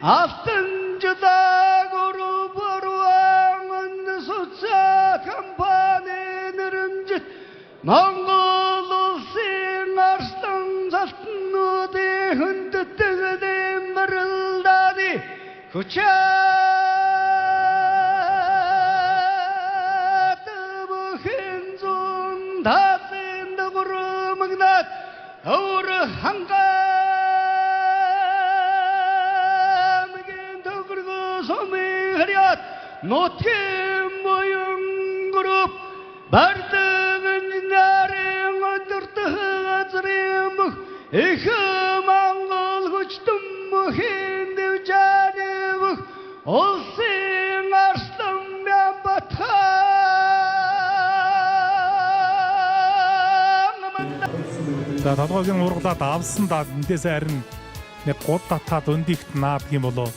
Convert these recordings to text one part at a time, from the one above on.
Алтан жылаа групп Урван суцаа компани нэрэмжит Монгол улсын арслан залтнуудын хүндэтгэлийн барилдааны хүчээд бүхэн зүүн талын дгүрмэгнат өвөр хангамгийн төгрөгөө сумын харьяат нутгийн буян групп барьдаг инженерийн өдөртөх газрын бүх их Монгол хүчтэн бүхийн дэвжээний бүх улсын арслан Бямбатхан. За толгойг нь ургалаад авсан да эндээс харин нэг гуд татаад өндийгт наадаг юм болов.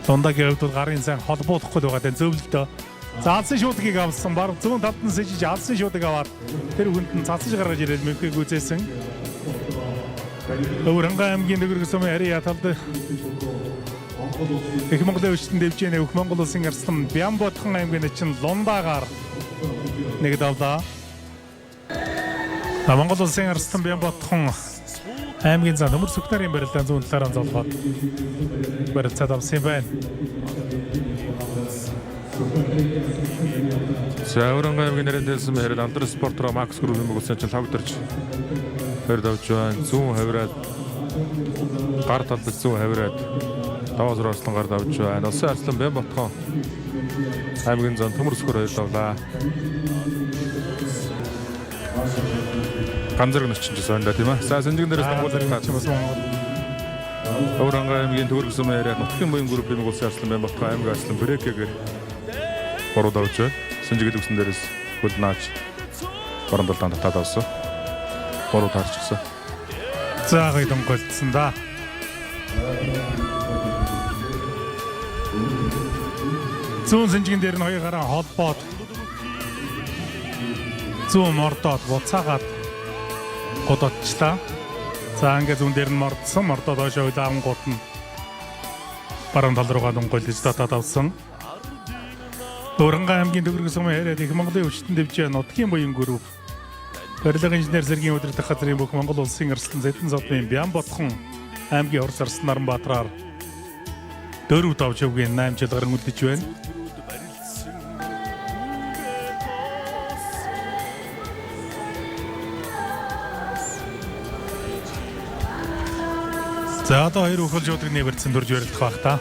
Лундагийн хувьд бол гарын сайн холбуулахгүй л байгаа даа зөвлөлтөө. За алсын шуудгийг авсан. Баруун зүүн талд нь сэжиж алсын шуудаг аваад тэр хүнд нь цацаж гаргаж ирээд мөнхийг үзээсэн. Өвөрхангай аймгийн Төгрөг сумын харьяа талд Их Монголын өвчтөн дэвжээний Өх Монгол улсын арслан Бямботхон аймгийн начин Лундаагаар нэг давлаа. За Монгол улсын арслан Бямботхон аймгийн зан төмөр сүхнарын барилдаан зүүн талаараа золгоод барилцаад авсан юм байна. За Өвөрхангай аймгийн нэрэн дэлсэн хэрэг Алдар спорт руу Макс групп юм болсон чинь лавдарч хоёр давж байна. Зүүн хавраад гар талд зүүн хавраад даваа зур арслан гар давж байна. Улсын арслан Бямботхон аймгийн зан төмөр сүхэр хоёр давлаа. Ганзарг нөчсөн чинь сонь да тийм ээ. За сэнжигэн дээрээс Монгол донгуулаад ч бас Монгол. Өвөрхангай аймгийн Төгрөг сумын яриа нутгийн буян группийн улсын арслан Бямботхон аймгийн арслан Брэкэгээр гурав давж байна. Сэнжигэл үгсэн дээрээс хөл нааж баруун талдаа татаад авсан. Гурав таарчихсан. За гоё донголцсон да. Зүүн сэнжигэн дээр нь хоёр гараа холбоод зүүн мордоод буцаагаад гудотчлаа. За ингээ зүүн дээр нь мордсон. Мордоод хойшоо уйлаангууд нь баруун тал руугаа донголж татаад авсан. Өвөрхангай аймгийн Төгрөг сумын яриад их Монголын өвчтөн дэвжээ нутгийн буян групп Барилга инженер зэргийн удирдах газрын бүх Монгол улсын арслан Зэдэн содны Бямботхон аймгийн Орос Арслан Наранбаатараар дөрөв давж өвгийн 8 жил гарan үлдэж байна. За одоо хоёр өхөл шуудагны барьцсан дөрж барилдах байх та.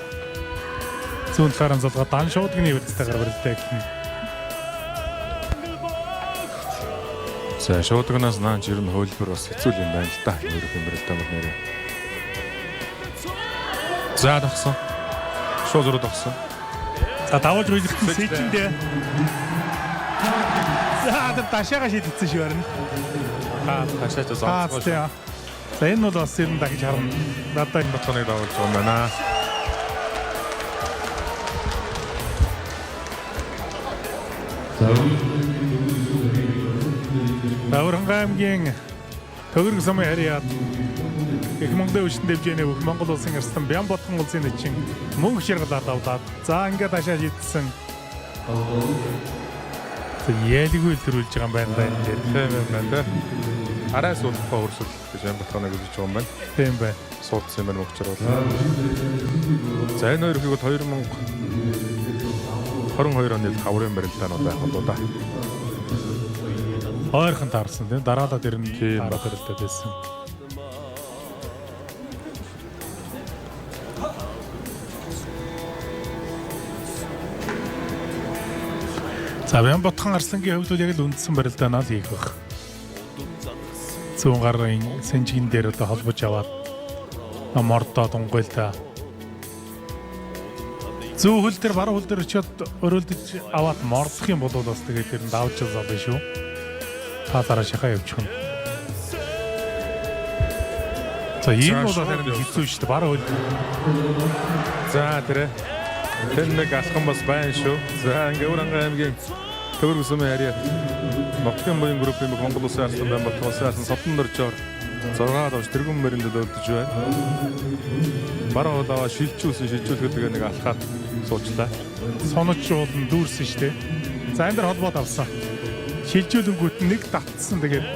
Зүүн талаараа золгоо дан шуудагны барьцтайгаар барилдаа гэх. За шуудагнаас наан жир нь хөлбөр бас хэцүү юм байна л да. Өөрөх юм барилдаа бол нэрээ. За дагсан. Шууд зураг дагсан. За давуулж уйлгдсан сэжиндээ. За тэр дашаага шийдсэн шиг байна. Та ташаач Аа зонцгоо. тийм. За энэ бол бас ер нь дахиж харна. Надад Ботхоныг давуулж байгаа юм байна. Өвөрхангай аймгийн Төгрөг сумын харьяат Их Монголын өвчтөн дэвжээний бүх Монгол улсын арслан Бямботхон улсын нэчин мөнх шаргалаад авлаад. За ингээд дашаа шийдсэн. За ялгүй л төрүүлж байгаа юм байна да энэ дээр. Тийм юм байна те. Арай суулгахгүй хөрсөл гэж юм ботхоныг үзэж байгаа юм байна. Тийм байна. Суудсан юм байна мөгчөр бол. За энэ хоёр ихийг бол 2022 оны хаврын барилдаанууд байх болоо да. Ойрхон таарсан тийм дараалал ер нь Тийм дараа барилдаа байсан. За Бямботхон Арслангийн хувьд бол яг л үндсэн барилдаанаа л хийх байх. Зүүн гарын сэнжигэн дээр одоо холбож аваад мордоо дунгуйлдаа. Зүүн хөл дээр баруун хөл дээр очиод өрөөлдөж аваад мордох юм бол бас тэгээд тэр нь давж залаа шүү. Та дараа шахаа явчихна. За энэ бол шууд харин явсан. хэцүү шүү дээ. Баруун хөл За тэрэ. Тэр нэг алхам бас байна шүү. За ингээ Өвөрхангай аймгийн Төгрөг сумын харьяат нутгийн буян группийн Монгол улсын арслан Бямботхон улсын арслан Содон доржоор 6 давж тэргүүн баринд дөлдөж байна. Баруун хол аваа шилжүүлсэн, шилжүүлэхэд тэгээ нэг алхаад суучлаа. Сонож уулан дүүрсэн шүү дээ. За энэ дэр холбоод авсан. Шилжүүлэнгүүт нь нэг татсан, тэгээд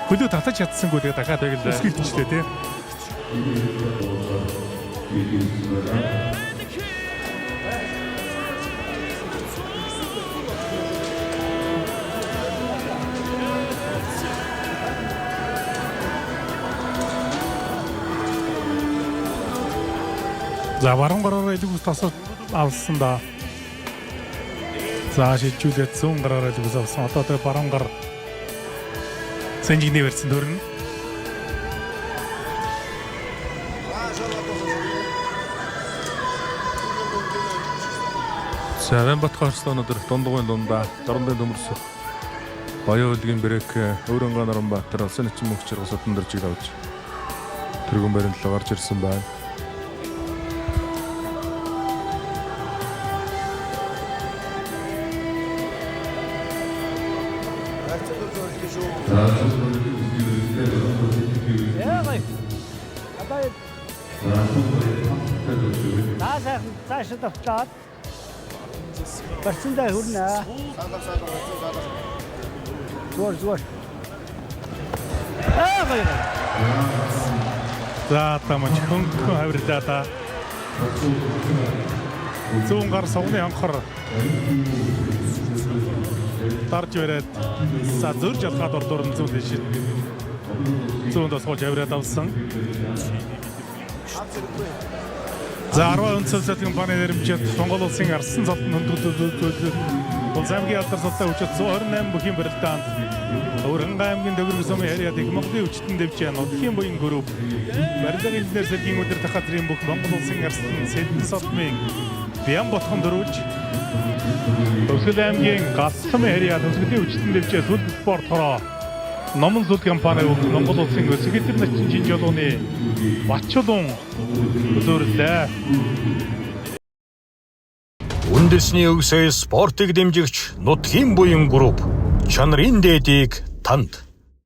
хөлөө татаж чадсангүй, тэгээд дахиад Яг л. өсгөлдчихлээ тий. За баруун гараараа элэг ус тасаад авсан да. За шилжүүлээд зүүн гараараа элэг ус авсан. Одоо тэгээ баруун гар сэнжигний барьсан дөрнө. За Ванбатхан Арслан өнөөдөр дундгуйн дундаа дорндын төмөрс Баян хөлгийн брэк Өөрөнгөө Наранбаатар Улсын нэчин мөнх чирэг судан дөржиг авч тэргүүн барин талаа гарч ирсэн байна. Яа. Одоо за сайхан цаашаа давтлаад барьцандаа хүрнэ. Зүгээр зүгээр. Аа гоё. За тамаж хөнгөн хавирлаа та. Зүүн гар сугны анхор дарж бариад за зөрж алхаад ордоор нь зүүн дэш. Зүүн тосгож авираад авсан. За 10 өнцөг компани нэрмжид Монгол улсын Арсан цолтон хөндлөлт Улс аймгийн алдар султай хүчит 128 бүхийн барилдаанд Өвөрхангай аймгийн Дөгрөг сумын харьяат их Монголын өвчтөн дэвжээ нутгийн буян групп барилга инженер сэргийн удирдах газрын бүх Монгол улсын Арслан Сэдэн содмын Бян ботхон дөрүүлж Төгсгөл аймгийн Галс сумын харьяат Төгсгөлийн өвчтөн дэвжээ сүл спорт хороо Номон сүл компани бүх Монгол улсын өсгөлтөр начин жин жолооны Батчулуун төлөөрлөө. Үндэсний өвсөө спортыг дэмжигч нутгийн буян групп чанарын дээдийг танд.